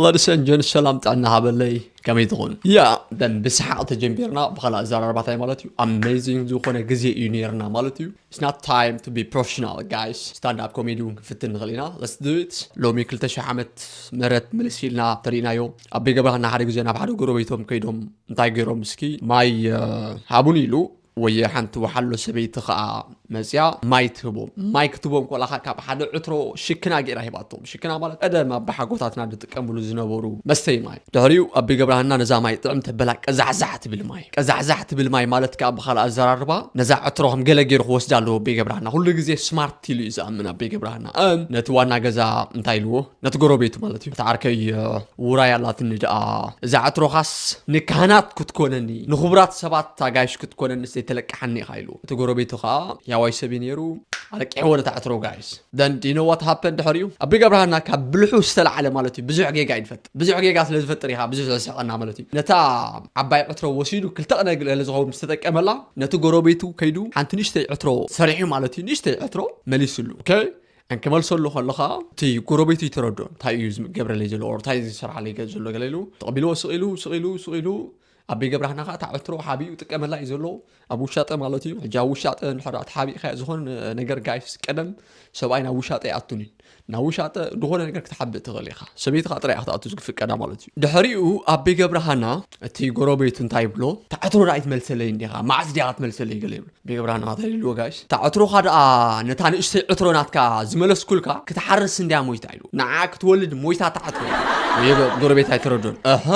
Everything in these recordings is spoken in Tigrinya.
ለድሰን ጀን ሰላም ጥዕና ሃበለይ። ከመይ ትኾኑ? ያ ደን ብሰሓቕ ተጀሚርና ብኻልእ ኣዘራርባታይ ማለት እዩ። ኣሜዚንግ ዝኾነ ግዜ እዩ ነይርና ማለት እዩ። It's not time to be professional, guys. ስታንድ ኣፕ ኮሜዲ እውን ክንፍትን ንኽእል ኢና። Let's do it. ሎሚ ክልተ ሽሕ ዓመት ምረት ምልስ ኢልና ተሪእናዮ። ኣቤ ገብረሃና ሓደ ግዜ ናብ ሓደ ጎረቤቶም ከይዶም እንታይ ገይሮም እስኪ ማይ ሃቡን ኢሉ ወየ ሓንቲ ወሓሎ ሰበይቲ ኸዓ መፅያ ማይ ትህቦም። ማይ ክትህቦም ኮላኻ ካብ ሓደ ዕትሮ ሽክና ገይራ ሂባቶም። ሽክና ማለት ቀደም ኣባሓጎታትና ዝጥቀምሉ ዝነበሩ መስተይ ማይ። ድሕሪኡ ኣቢ ገብረሃና ነዛ ማይ ጥዕም ተበላ ቀዛሕዛሕ ትብል ማይ። ቀዛሕዛሕ ትብል ማይ ማለት ከዓ ብኻልእ ኣዘራርባ ነዛ ዕትሮ ከም ገለ ገይሩ ክወስዳ ኣለዎ ኣቢ ገብረሃና። ኩሉ ግዜ ስማርት ኢሉ እዩ ዝኣምን ኣቢ ገብረሃና። እም ነቲ ዋና ገዛ እንታይ ኢልዎ? ነቲ ጎረቤቱ ማለት እዩ። እቲ ዓርከይ ውራይ ኣላትኒ ደኣ እዛ ዕትሮኻስ ንካህናት ክትኮነኒ ንኽቡራት ሰባት ኣጋይሽ ክትኮነኒ ዘይተለቅሓኒ ኢኻ ኢሉ። እቲ ጎረቤቱ ኸዓ ያዋይ ሰብ እዩ ነይሩ። ኣለቂሕዎ ነታ ዕትሮ ጋይስ። Then do you know what happened ድሕሪኡ? ኣቢ ገብረሃና ካብ ብልሑ ዝተላዕለ ማለት እዩ ብዙሕ ጌጋ እዩ ዝፈጥር። ብዙሕ ጌጋ ስለ ዝፈጥር ኢኻ ብዙሕ ዘስሕቐና ማለት እዩ። ነታ ዓባይ ዕትሮ ወሲዱ ክልተ ቅነ ገለ ዝኸውን ዝተጠቀመላ ነቲ ጎረቤቱ ከይዱ ሓንቲ ንእሽተይ ዕትሮ ሰሪሑ ማለት እዩ። ንእሽተይ ዕትሮ መሊሱሉ። ኦኬ? ኣን ክመልሰሉ ከለኻ እቲ ጎረቤቱ ይተረድኦ እንታይ እዩ ዝገብረለይ ዘሎ እንታይ ዝሰርሓለይ ገ- ዘሎ ገለ ኢሉ ተቐቢልዎ ስቕ ኢሉ ስቕ ኢሉ ስቕ ኢሉ ኣቢ ገብረሃና ከዓ እታ ዕትሮ ሓቢኡ ጥቀመላ እዩ ዘሎ። ኣብ ውሻጠ ማለት እዩ። ሕጂ ኣብ ውሻጠ እንድሕር ተሓቢእካ ዝኾነ ነገር ጋይስ ቀደም ሰብኣይ ናብ ውሻጠ ይኣቱን እዩ። ናብ ውሻጠ ዝኾነ ነገር ክትሓብእ ትኽእል ኢኻ። ሰበይትኻ ጥራይ ክትኣቱ ዝፍቀዳ ማለት እዩ። ድሕሪኡ ኣቢ ገብረሃና እቲ ጎረቤቱ እንታይ ይብሎ? እታ ዕትሮ ዳኣ ይትመልሰለይ እንዲኻ መዓስ ዲኻ ክትመልሰለይ ገለ ይብሎ። ቢግ ብራን ኣታይ ኢልዎ ጋይስ። እታ ዕትሮኻ ደኣ ነታ ንእሽተይ ዕትሮ ናትካ ዝመለስኩልካ ክትሓርስ እንድያ ሞይታ ኢሉ። ንዓ ክትወልድ ሞይታ እታ ዕትሮ። ወየ ጎረቤት ኣይተረዶን። እህ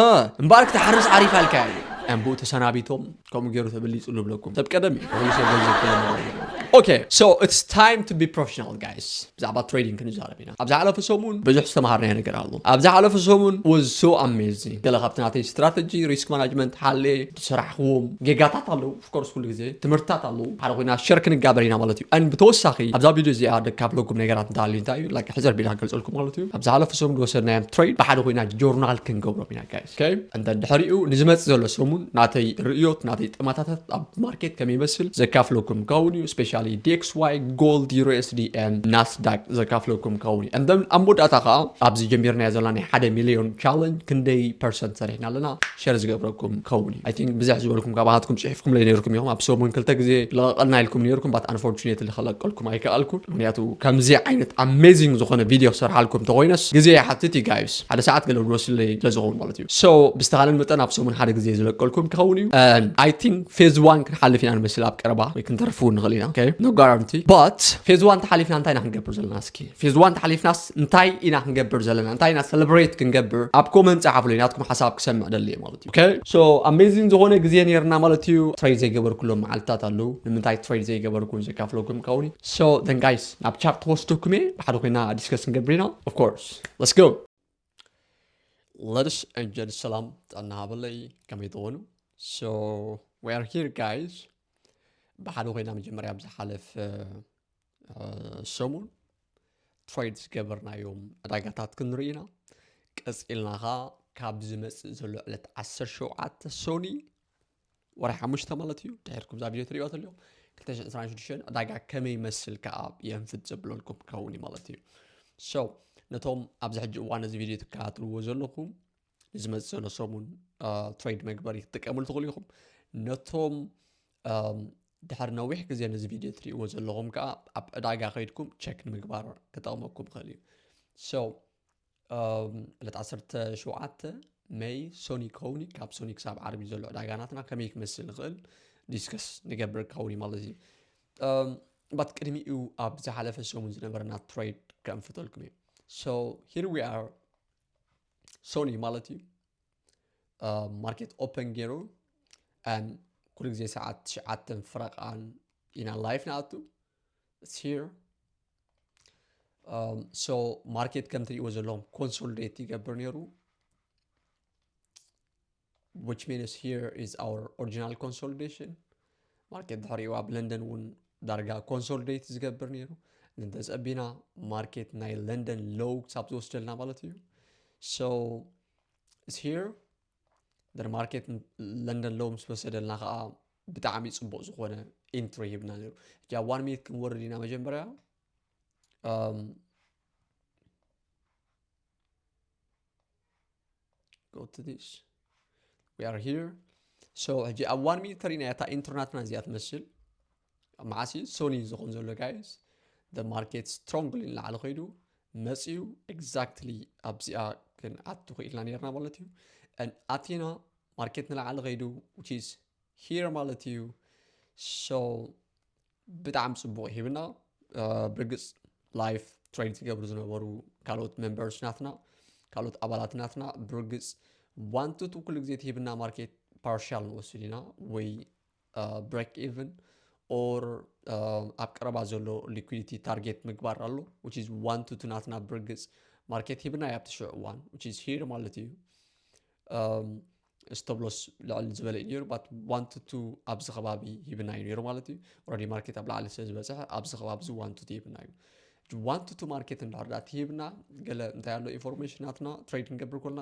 እምበኣር ክትሓርስ ዓሪፋ ኢልካ ኢሉ። ኣንብኡ ተሰናቢቶም ከምኡ ገይሩ ተበሊጹ ልብለኩም ሰብ ቀደም እዩ። ኩሉ ሰብ ገንዘብ ክለምኖ። Okay, so it's time to be professional, guys. ብዛዕባ ትሬዲንግ ክንዛረብ ኢና። ኣብ ዝሓለፈ ሰሙን ብዙሕ ዝተምሃርናዮ ነገር ኣሎ። ኣብ ዝሓለፈ ሰሙን was so amazing። ገለ ካብቲ ናተይ ስትራተጂ ሪስክ ማናጅመንት ሓሌ ዝሰራሕክዎም ጌጋታት ኣለዉ። ኦፍኮርስ ኩሉ ግዜ ትምህርትታት ኣለዉ። ሓደ ኮይና ሸር ክንጋበር ኢና ማለት እዩ። And ብተወሳኺ ኣብዛ ቪድዮ እዚኣ ደካፍለኩም ነገራት እንተሃልዩ እንታይ እዩ ላይክ ሕዘር ቢላ ክገልፀልኩም ማለት እዩ። ኣብ ዝሓለፈ ሰሙን ዝወሰድናዮም ትሬድ ብሓደ ኮይና ጆርናል ክንገብሮም ኢና ጋይስ። Okay? And then ድሕሪኡ ንዝመፅእ ዘሎ ሰሙን ናተይ ርእዮት ናተይ ጠማታታት ኣብ ማርኬት ከመይ ይመስል ዘካፍለኩም ከውን እዩ። ስፔሻሊ ዲኤክስዋይ፣ ጎልድ፣ ዩኤስዲ፣ ናስዳክ ዘካፍለኩም ከውን እዩ። And then ኣብ መወዳእታ ከዓ ኣብዚ ጀሚርናዮ ዘለና ናይ ሓደ ሚሊዮን ቻለንጅ ክንደይ ፐርሰንት ሰሪሕና ኣለና ሸር ዝገብረኩም ከውን እዩ። I think ብዝሕ ዝበልኩም ካባሃትኩም ፅሒፍኩም ለይ ነይርኩም ኢኹም። ኣብ ሰሙን ክልተ ግዜ ለቐቐልና ኢልኩም ነይርኩም፣ but unfortunately ከለቀልኩም ኣይከኣልኩን። ምክንያቱ ከምዚ ዓይነት ኣሜዚንግ ዝኾነ ቪድዮ ክሰርሓልኩም ተኮይነስ ግዜ ይሓትት እዩ ጋይስ። ሓደ ሰዓት ገለ ዝወስድለይ ስለ ዝኸውን ማለት እዩ። So ብዝተኻለን መጠን ኣብ ሰሙን ሓደ ግዜ ዝለቀልኩም ክኸውን እዩ። I think ፌዝ ዋን ክንሓልፍ ኢና ንመስል ኣብ ቀረባ ወይ ክንተርፍ እውን ንኽእል ኢና። Okay? No guarantee. But ፌዝ ዋን ተሓሊፍና እንታይ ኢና ክንገብር ዘለና እስኪ? ፌዝ ዋን ተሓሊፍናስ እንታይ ኢና ክንገብር ዘለና? እንታይ ኢና ሰለብሬት ክንገብር? ኣብ ኮመንት ጸሓፉለይ፣ ናትኩም ሓሳብ ክሰምዕ ደሊ እየ ማለት እዩ። Okay? So ኣሜዚንግ ዝኾነ ግዜ ነይርና ማለት እዩ። ትሬድ ዘይገበርኩሎም መዓልትታት ኣለዉ። ንምንታይ ትሬድ ዘይገበርኩ ዘካፍለኩም ከውን እዩ። So then ጋይስ ናብ ቻርት ክወስደኩም እየ። ብሓደ ኮይና ዲስከስ ክንገብር ኢና። Of course. Let's go. ለድስ ኤንጀል ሰላም ጥዕና ሃበለይ ከመይ ትኾኑ? So we are here guys። ብሓደ ኮይና መጀመርያ ኣብ ዝሓለፈ ሰሙን ትሬድ ዝገበርናዮም ዕዳጋታት ክንርኢ ኢና። ቀፂልና ኸዓ ካብ ዝመፅእ ዘሎ ዕለት ዓሰርተ ሸውዓተ ሶኒ ወርሒ ሓሙሽተ ማለት እዩ። ድሕርኩም እዛ ቪድዮ ትሪእዋ ተለኹም ክልተ ሽሕን ዕስራን ሽዱሽተን ዕዳጋ ከመይ ይመስል ከዓ የንፍት ዘብለልኩም ክኸውን እዩ ማለት እዩ። So ነቶም ኣብዚ ሕጂ እዋን እዚ ቪድዮ ትከታተልዎ ዘለኹም ንዝመፅእ ዘሎ ሰሙን ትሬድ መግበሪ ክትጥቀምሉ ትኽእሉ ኢኹም። ነቶም ድሕሪ ነዊሕ ግዜ ነዚ ቪድዮ ትሪእዎ ዘለኹም ከዓ ኣብ ዕዳጋ ከይድኩም ቸክ ንምግባር ክጠቕመኩም ይኽእል እዩ። So ዕለት ዓሰርተ ሸውዓተ መይ ሶኒ ከውኒ ካብ ሶኒ ክሳብ ዓርቢ ዘሎ ዕዳጋ ናትና ከመይ ክመስል ንኽእል ዲስከስ ንገብር ከውኒ ማለት እዩ። ባት ቅድሚኡ ኣብ ዝሓለፈ ሰሙን ዝነበረና ትሬድ ከንፍተልኩም እዩ። So here we are ሶኒ ማለት እዩ። ማርኬት ኦፐን ገይሩ ኩሉ ግዜ ሰዓት ትሽዓተን ፍረቃን ኢና ላይፍ ንኣቱ። It's here. So ማርኬት ከም ትሪእዎ ዘለኹም ኮንሶሊዴት ይገብር ነይሩ። Which means here is our original consolidation. ማርኬት ድሕሪኡ ኣብ ለንደን እውን ዳርጋ ኮንሶሊዴት ዝገብር ነይሩ። እንተፀቢና ማርኬት ናይ ለንደን ሎው ክሳብ ዝወስደልና ማለት እዩ። So it's here. ማርኬት ለንደን ሎው ምስ ወሰደልና ከዓ ብጣዕሚ ፅቡቕ ዝኾነ ኢንትሪ ሂብና ነይሩ። ሕጂ ኣብ ዋን ሚኒት ክንወርድ ኢና መጀመርያ። go to this. We are here. So ሕጂ ኣብ one minute ተሪእና እታ ኢንትሮ ናትና እዚኣ ትመስል። መዓሲ ሶኒ ዝኾን ዘሎ guys, the market strongly ንላዕሊ ከይዱ መፅዩ። Exactly ኣብዚኣ ክንኣቱ ክኢልና ነርና ማለት እዩ። And ኣቲና ማርኬት ንላዕሊ ከይዱ, which is here ማለት እዩ። So ብጣዕሚ ፅቡቅ ሂብና። ብርግፅ live trade ዝገብሩ ዝነበሩ ካልኦት members ናትና፣ ካልኦት ኣባላት ናትና ብርግፅ one to two ኩሉ ግዜ ትሂብና ማርኬት partial ንወስድ ኢና ወይ break even or ኣብ ቀረባ ዘሎ liquidity target ምግባር ኣሎ, which is one to two ናትና ብርግፅ ማርኬት ሂብና ኣብቲ ሽዑ እዋን, which is here ማለት እዩ። Stop loss ልዕል ዝበለ እዩ ነይሩ, but one to two ኣብዚ ከባቢ ሂብና እዩ ነይሩ ማለት እዩ። Already ማርኬት ኣብ ላዕሊ ስለ ዝበፅሐ ኣብዚ ከባቢ እዚ one to two ሂብና እዩ። One to two ማርኬት እንድሕር ዳኣ ሂብና ገለ እንታይ ኣሎ ኢንፎርሜሽን ናትና ትሬድ ክንገብር ኮልና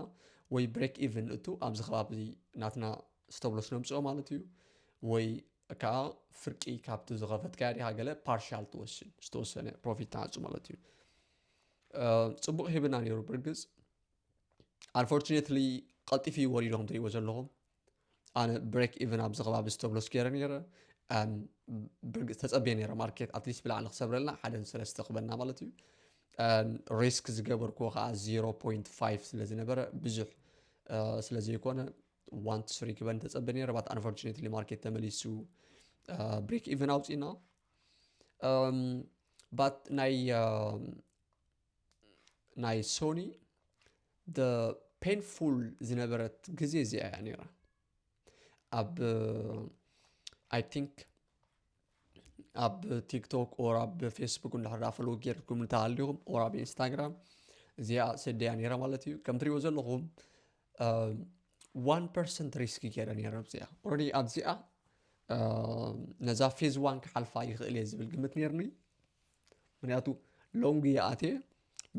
ወይ break even እቱ ኣብዚ ከባቢ ናትና stop loss ነምፅኦ ማለት እዩ። ወይ ከዓ ፍርቂ ካብቲ ዝኸፈትካያ ዲኻ ገለ partial ትወስን ዝተወሰነ ፕሮፊት ትዓፁ ማለት እዩ። ፅቡቅ ሂብና ነይሩ ብርግፅ። Unfortunately ቀልጢፉ እዩ ወሪዱ ከም ትሪእዎ ዘለኹም። ኣነ break even ኣብዚ ከባቢ stop loss ገይረ ነይረ። ብርግፅ ተፀብየ ነይረ ማርኬት at least ብላዕሊ ክሰብረልና ሓደን ሰለስተ ክበና ማለት እዩ። Risk ዝገበርኩዎ ከዓ zero point five ስለ ዝነበረ ብዙሕ ስለ ዘይኮነ one to three ክበን ተፀበ ነይረ, but unfortunately ማርኬት ተመሊሱ break even ኣውፂና። But ናይ ናይ ሶኒ the painful ዝነበረት ግዜ እዚኣ እያ ነይራ። ኣብ I think ኣብ ቲክቶክ or ኣብ ፌስቡክ እንድሕር follow ጌርኩም እንተሃሊኹም or ኣብ ኢንስታግራም እዚኣ ሰደያ ነይራ ማለት እዩ። ከም ትሪእዎ ዘለኹም one percent risk ገይረ ነይረ ኣብዚኣ። Already ኣብዚኣ ነዛ phase one ክሓልፋ ይኽእል እየ ዝብል ግምት ነይርኒ። ምክንያቱ long እየ ኣትየ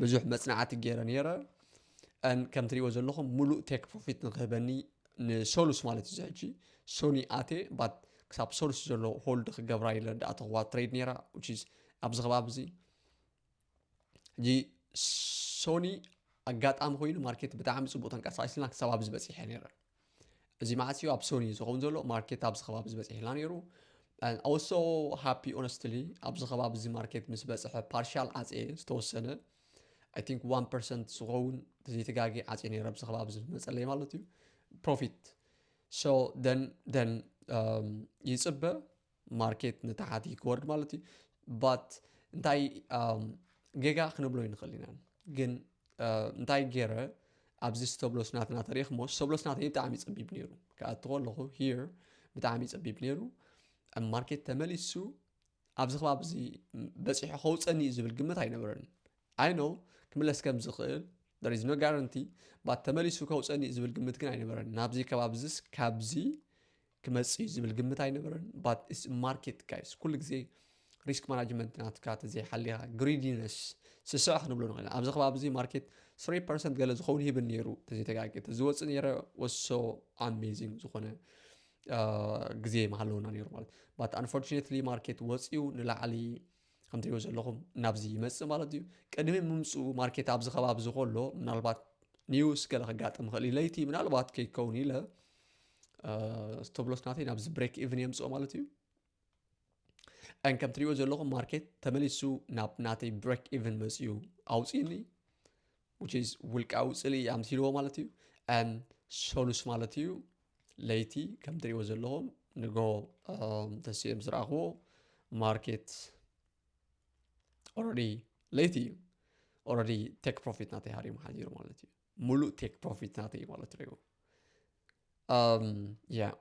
ብዙሕ መፅናዕቲ ገይረ ነይረ። And ከም ትሪእዎ ዘለኹም ሙሉእ take profit ንክህበኒ ንሶሉስ ማለት እዩ ሕጂ ሶኒ ኣትየ but ክሳብ ሶሉስ ዘሎ hold ክገብራ ኢለ እንዳኣተኽዋ trade ነይራ, which is ኣብዚ ከባቢ እዚ ሕጂ ሶኒ ኣጋጣሚ ኮይኑ ማርኬት ብጣዕሚ ፅቡቅ ተንቀሳቂስልና ክሳብ ኣብዚ በፂሐ ነይረ። እዚ መዓስ እዩ ኣብ ሶኒ ዝኸውን ዘሎ ማርኬት ኣብዚ ከባቢ ዝበፅሕ ኢልና ነይሩ። Also happy honestly ኣብዚ ከባቢ እዚ ማርኬት ምስ በፅሐ partial ዓፅየ ዝተወሰነ I think one percent ዝኸውን ተዘይተጋጊ ዓፅየ ነይረ ኣብዚ ከባቢ ዝመፀለይ ማለት እዩ profit። So then then ይፅበ ማርኬት ንታሕቲ ክወርድ ማለት እዩ። But እንታይ ጌጋ ክንብሎ ይንኽእል ኢና፣ ግን እንታይ ገይረ ኣብዚ stop loss ናትና ተሪኽሞ stop loss ናተይ ብጣዕሚ ፀቢብ ነይሩ። ክኣቱ ከለኹ here ብጣዕሚ ፀቢብ ነይሩ። ማርኬት ተመሊሱ ኣብዚ ከባቢ እዚ በፂሑ ከውፀኒ እዩ ዝብል ግምት ኣይነበረን። I know ክምለስ ከም ዝኽእል there is no guarantee, but ተመሊሱ ከውፀኒ እዩ ዝብል ግምት ግን ኣይነበረን። ናብዚ ከባቢ እዚስ ካብዚ ክመፅእ እዩ ዝብል ግምት ኣይነበረን። But it's market guys ኩሉ ግዜ risk management ናትካ ተዘይሓሊኻ greediness ስስዐ ክንብሎ ንኽእል ኢና። ኣብዚ ከባቢ እዚ ማርኬት three percent ገለ ዝኸውን ሂብን ነይሩ ተዘይተጋጌ ዝወፅእ ነይረ was so amazing ዝኾነ ግዜ መሃለውና ነይሩ ማለት። But unfortunately ማርኬት ወፂኡ ንላዕሊ ከም ትሪእዎ ዘለኹም ናብዚ ይመፅእ ማለት እዩ። ቅድሚ ምምፅኡ ማርኬት ኣብዚ ከባቢ ዝኮሎ ምናልባት news ገለ ከጋጥም ይኽእል እዩ ለይቲ ምናልባት ከይከውን ኢለ stop loss ናተይ ናብዚ break even የምፅኦ ማለት እዩ። And ከም ትሪእዎ ዘለኹም ማርኬት ተመሊሱ ናብ ናተይ break even መፅኡ ኣውፅእኒ, which is ውልቃዊ ፅልኢ ኣምሲልዎ ማለት እዩ። And ሶሉስ ማለት እዩ ለይቲ ከም ትሪእዎ ዘለኹም ንጎ ተሲኦም ዝረኣኽዎ ማርኬት already ለይቲ እዩ። Already take profit ናተይ ሃሪሙ ሓዚሩ ማለት እዩ። ሙሉእ take profit ናተይ እዩ ማለት ትሪእዎ። Yeah,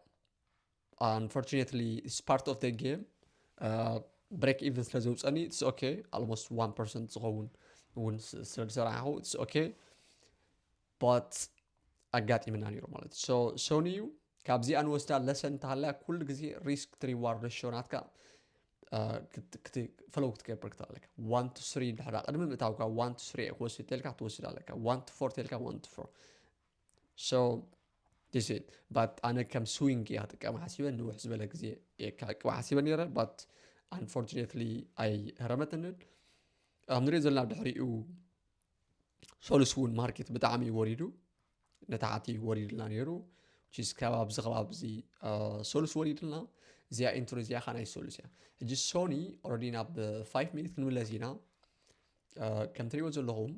unfortunately it's part of the game. Break even ስለ ዘውፀኒ it's okay, almost one percent ዝኸውን እውን ስለ ዝሰራሕኹ it's okay. But ኣጋጢምና ነይሩ ማለት እዩ። So ሶኒ እዩ ካብዚኣ ንወስዳ lesson እንተሃለያ ኩሉ ግዜ risk to reward ratio ናትካ follow ክትገብር ክተለካ one to three ድሕራ ቅድሚ ምእታውካ one to three ክወስድ ተልካ ትወስድ ኣለካ one to four ተልካ one to four. So this it, but ኣነ ከም swing እያ ክጥቀም ሓሲበ ንውሕ ዝበለ ግዜ እየ ክዕቅባ ሓሲበ ነይረ, but unfortunately ኣይህረመትንን። ኣብ ንሪኦ ዘለና ድሕሪኡ ሶሉስ እውን ማርኬት ብጣዕሚ እዩ ወሪዱ። ንታሕቲ ወሪድልና ነይሩ። Which is ከባቢ እዚ ከባቢ እዚ ሰሉስ ወሪድልና። እዚኣ ኢንትሪ እዚኣ ካ ናይ ሰሉስ እያ። ሕጂ ሶኒ ኦረዲ ናብ ፋይቭ ሚኒት ክንምለስ ኢና። ከም ትሪእዎ ዘለኹም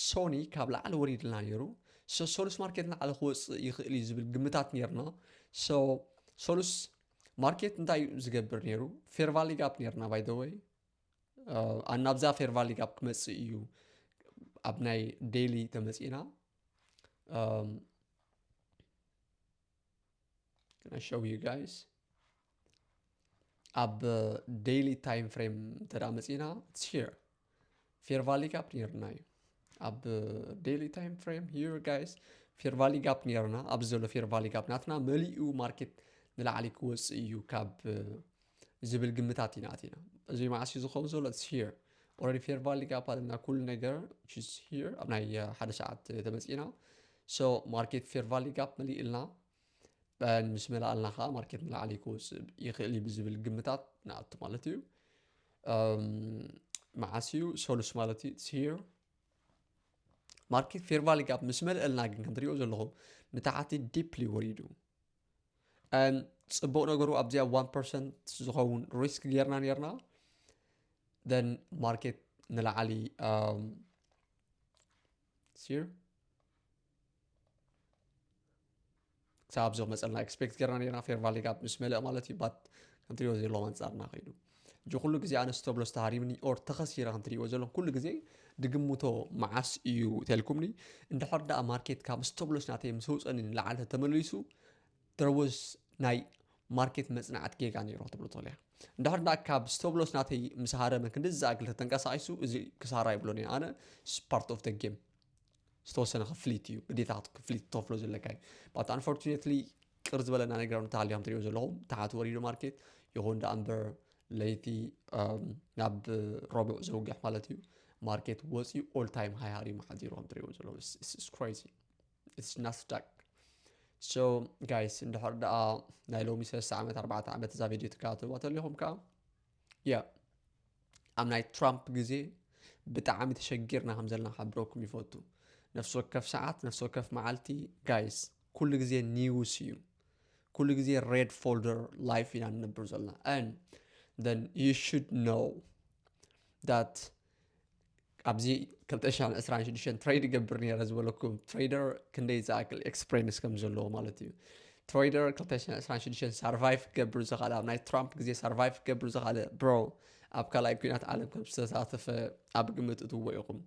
ሶኒ ካብ ላዕሊ ወሪድልና ነይሩ። ሰሉስ ማርኬት ላዕሊ ክወፅእ ይኽእል እዩ ዝብል ግምታት ነርና። ሰሉስ ማርኬት እንታይ እዩ ዝገብር ነይሩ? ፌር ቫሊ ጋፕ ነርና ባይ ወይ ኣናብዛ ፌር ቫሊ ጋፕ ክመፅእ እዩ ኣብ ናይ ዴይሊ ተመፂና show you guys ኣብ ዴይሊ ታይም ፍሬም እንተ መፂና here ፌር ቫሊ ጋፕ ነርና እዩ። ኣብ ዴይሊ ታይም ፍሬም here guys ፌር ቫሊ ጋፕ ነርና። ኣብዚ ዘሎ ፌር ቫሊ ጋፕ ናትና መሊኡ ማርኬት ንላዕሊ ክወፅእ እዩ ካብ ዝብል ግምታት ኢና ኣቲና። እዚ መዓስ እዩ ዝኸውን ዘሎ? Here already ፌር ቫሊ ጋፕ ኣለና። ኩሉ ነገር here ኣብ ናይ ሓደ ሰዓት ተመፂና። ማርኬት ፌር ቫሊ ጋፕ መሊእልና ምስ መላእልና ከዓ ማርኬት ንላዕሊ ክወፅእ ይኽእል እዩ ብዝብል ግምታት ንኣቱ ማለት እዩ። መዓስ እዩ? ሰሉስ ማለት እዩ። Here ማርኬት ፌር ቫሊ ጋፕ ምስ መልእልና ግን ከም ትሪኦ ዘለኹም ንታሕቲ ዲፕሊ ወሪዱ። ጽቡቕ ነገሩ ኣብዚኣ ዋን ፐርሰንት ዝኸውን ሪስክ ጌርና ኔርና። Then ማርኬት ንላዕሊ ሲር ክሳብ ኣብዚ መፀልና ኤክስፔክት ጌርና ኔርና ፌር ቫሊ ጋፕ ምስ መለእ ማለት እዩ። ባት ከም ትሪኦ ዘለኹም ኣንፃርና ከይዱ። እጂ ኩሉ ግዜ ኣነ ስቶፕ ሎስ ተሃሪምኒ ኦር ተኸሲረ ከም ትሪእዎ ዘለኹም ኩሉ ግዜ ድግምቶ መዓስ እዩ ተልኩምኒ። እንድሕር ደኣ ማርኬት ካብ ስቶፕ ሎስ ናተይ ምስ ውፀኒ ንላዕሊ ተመሊሱ there was ናይ ማርኬት መፅናዕቲ ጌጋ ነይሩ ክትብሎ ትኽእል እያ። እንድሕር ደኣ ካብ ስቶፕ ሎስ ናተይ ምስ ሃረመ ክንዲ ዝኣክል ተተንቀሳቒሱ እዚ ክሳራ ይብሎን እየ ኣነ። Part of the game ዝተወሰነ ክፍሊት እዩ ግዴታ ክፍሊት ተፍሎ ዘለካ እዩ። But unfortunately ቅር ዝበለና ነገር እንተሃልዩ ከም ትሪኦ ዘለኹም ታሓት ወሪዱ ማርኬት ይኹን ደኣ እምበር ለይቲ ናብ ረቡዕ ዘውግሕ ማለት እዩ። ማርኬት ወፂኡ all time high ሃሪሙ ሓዲሩ ከም ትሪኦ ዘለኹም it's crazy። It's Nasdaq። So guys እንድሕር ደኣ ናይ ሎሚ ሰለስተ ዓመት ኣርባዕተ ዓመት እዛ ቪድዮ ትከታተልዋ ተሊኹም ከዓ yeah ኣብ ናይ ትራምፕ ግዜ ብጣዕሚ ተሸጊርና ከም ዘለና ክሕብረኩም ይፈቱ። ነፍሲ ወከፍ ሰዓት ነፍሲ ወከፍ መዓልቲ ጋይስ ኩሉ ግዜ ኒውስ እዩ። ኩሉ ግዜ ሬድ ፎልደር ላይፍ ኢና ንነብር ዘለና። And then you should know that ኣብዚ ክልተ ሽሕን ዕስራን ሽዱሽተን ትሬድ ይገብር ነይረ ዝበለኩም ትሬደር ክንደይ ዝኣክል ኤክስፕሬንስ ከም ዘለዎ ማለት እዩ። ትሬደር ክልተ ሽሕን ዕስራን ሽዱሽተን ሳርቫይቭ ክገብር ዝኸኣለ ኣብ ናይ ትራምፕ ግዜ ሳርቫይቭ ክገብር ዝኸኣለ ብሮ ኣብ ካልኣይ ኩናት ዓለም ከም ዝተሳተፈ ኣብ ግምት እትዎ ኢኹም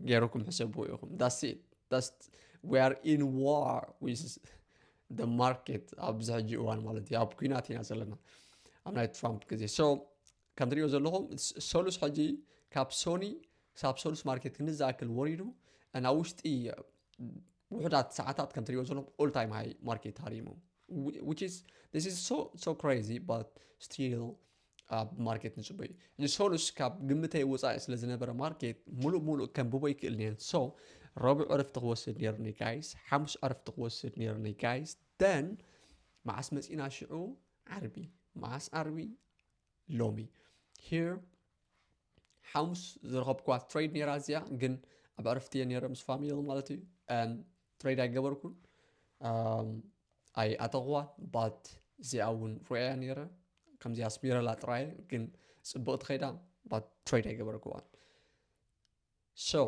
ገይርኩም ሕሰብዎ ኢኹም። That's it. We are in war with the market ኣብዚ ሕጂ እዋን ማለት እዩ ኣብ ኩናት ኢና ዘለና ኣብ ናይ ትራምፕ ግዜ። So ከም ትሪኦ ዘለኹም ሰሉስ ሕጂ ካብ ሶኒ ክሳብ ሰሉስ ማርኬት ክንዲ ዝኣክል ወሪዱ ናብ ውሽጢ ውሕዳት ሰዓታት ከም ትሪኦ ዘለኹም all time high ማርኬት ሃሪሙ። Which is this is so so crazy but still ኣብ ማርኬት ንፅበዩ እዚ ሰሉስ ካብ ግምተይ ወፃኢ ስለ ዝነበረ ማርኬት ሙሉእ ሙሉእ ከንብቦ ይክእል ነየን። So ረቡዕ ዕረፍቲ ክወስድ ነርኒ ጋይስ፣ ሓሙስ ዕረፍቲ ክወስድ ነርኒ ጋይስ። Then መዓስ መፂና ሽዑ ዓርቢ፣ መዓስ ዓርቢ ሎሚ here ሓሙስ ዝረኸብኩዋ ትሬድ ነይራ እዚኣ ግን ኣብ ዕረፍቲ እየ ነይረ ምስ ፋሚሊ ማለት እዩ። ትሬድ ኣይገበርኩን ኣይኣተኽዋን ባት እዚኣ እውን ርእያ ነይረ ከምዚ ኣስሚረላ ጥራየ ግን ፅቡቕ ትኸይዳ ባት ትሬድ ኣይገበርኩዋን። So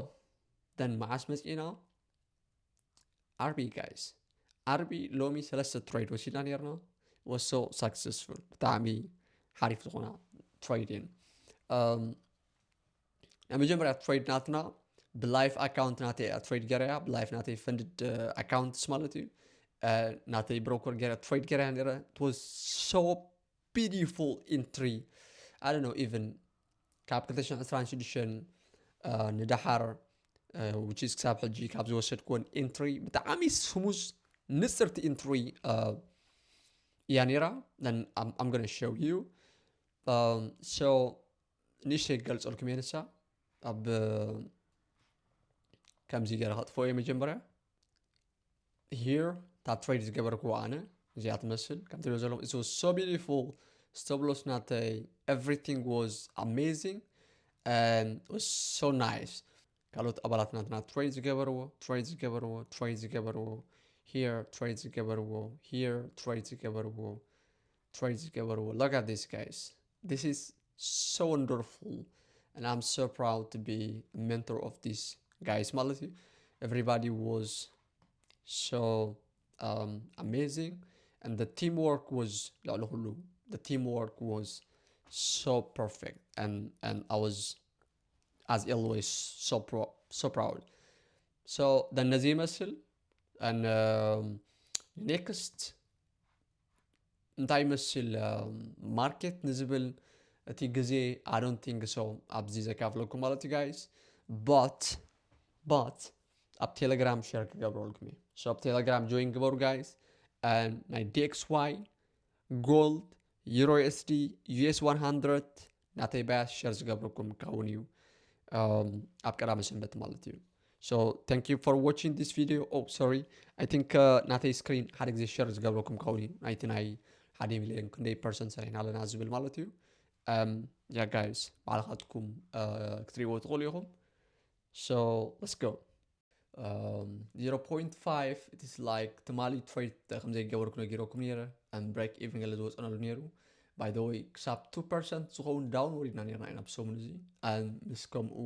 then መዓስ መፂና ዓርቢ ጋይስ ዓርቢ ሎሚ ሰለስተ ትሬድ ወሲድና ነርና። Was so successful ብጣዕሚ ሓሪፍ ዝኾና ትሬድ እየን። ናይ መጀመርያ ትሬድ ናትና ብላይፍ ኣካውንት ናተይ እያ ትሬድ ገረያ ብላይፍ ናተይ ፈንድድ ኣካውንትስ ማለት እዩ። ናተይ ብሮከር ገረ ትሬድ ገረያ ነረ was so beautiful entry. I don't know even ካብ ክልተ ሽሕን ዕስራን ሽዱሽተን ንደሓር which is ክሳብ ሕጂ ካብ ዝወሰድኩወን ኢንትሪ ብጣዕሚ ስሙዝ ንፅርቲ ኢንትሪ እያ ነይራ። I'm gonna show you. So ንእሽተይ ክገልፀልኩም እየ ንሳ ኣብ ከምዚ ገይረ ከጥፍኦ እየ መጀመርያ። Here እታ ትሬድ ዝገበርኩዎ ኣነ እዚኣ ትመስል ከም ትሪኦ ዘለኹም it's so beautiful። Stop loss ናተይ everything was amazing and was so nice። ካልኦት ኣባላት ናትና ትሬድ ዝገበርዎ ትሬድ ዝገበርዎ ትሬድ ዝገበርዎ here trade ዝገበርዎ here trade ዝገበርዎ trade ዝገበርዎ look at this guys, this is so wonderful and I'm so proud to be a mentor of these guys ማለት እዩ. Everybody was so um, amazing and the teamwork was ልዕሊ ኩሉ the teamwork was so perfect and and I was as always so pro so proud. So then ነዚ ይመስል and um, next እንታይ ይመስል ማርኬት ንዝብል እቲ ግዜ I don't think so ኣብዚ ዘካፍለኩም ማለት እዩ guys, but but ኣብ ቴሌግራም share ክገብረልኩም እዩ። So ኣብ ቴሌግራም join ግበሩ guys። ናይ D X Y gold euro U S D U S one hundred ናተይ bias share ዝገብረኩም ክኸውን እዩ ኣብ ቀዳመ ሰንበት ማለት እዩ። So thank you for watching this video. Oh sorry, I think ናተይ screen ሓደ ግዜ share ዝገብረኩም ክኸውን እዩ ናይቲ ናይ ሓደ ሚልዮን ክንደይ percent ሰሪሕና ኣለና ዝብል ማለት እዩ። Yeah guys ባዕልኻትኩም ክትሪእዎ ትኽእሉ ኢኹም። So let's go. Um, zero point five it is like ትማሊ trade ከም ዘይገበርኩ ነጊረኩም ነይረ and break even ገለ ዝወፀናሉ ነይሩ። By the way ክሳብ two percent ዝኸውን down ወሪድና ነርና ኢና ብሰሙን እዚ and ምስ ከምኡ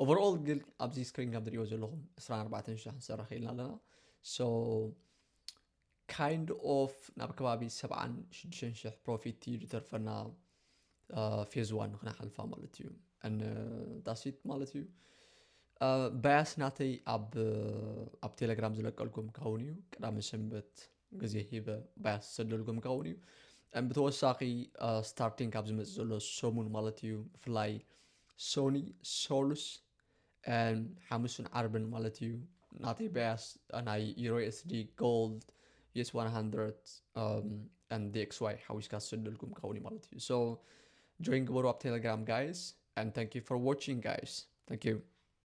overall ግን ኣብዚ screen ከም ትሪእዎ ዘለኹም ዕስራን ኣርባዕተን ሽሕ ክንሰርሕ ክኢልና ኣለና። So kind of ናብ ከባቢ ሰብዓን ሽዱሽተን ሽሕ profit እዩ ዝተርፈና phase one ንክንሓልፋ ማለት እዩ። And that's it ማለት እዩ። Bias ናተይ ኣብ ኣብ ቴሌግራም ዝለቀልኩም ክኸውን እዩ። ቀዳመ ሰንበት ግዜ ሂበ bias ዝሰደልኩም ክኸውን እዩ። ብተወሳኺ starting ካብ ዝመፅእ ዘሎ ሰሙን ማለት እዩ ብፍላይ ሰኒ፣ ሰሉስ፣ ሓሙስን ዓርብን ማለት እዩ ናተይ bias ናይ euro U S D gold U S one hundred and D X Y ሓዊስካ ዝሰደልኩም ክኸውን እዩ ማለት እዩ። So join ግበሩ ኣብ ቴሌግራም guys and thank you for watching guys. Thank you.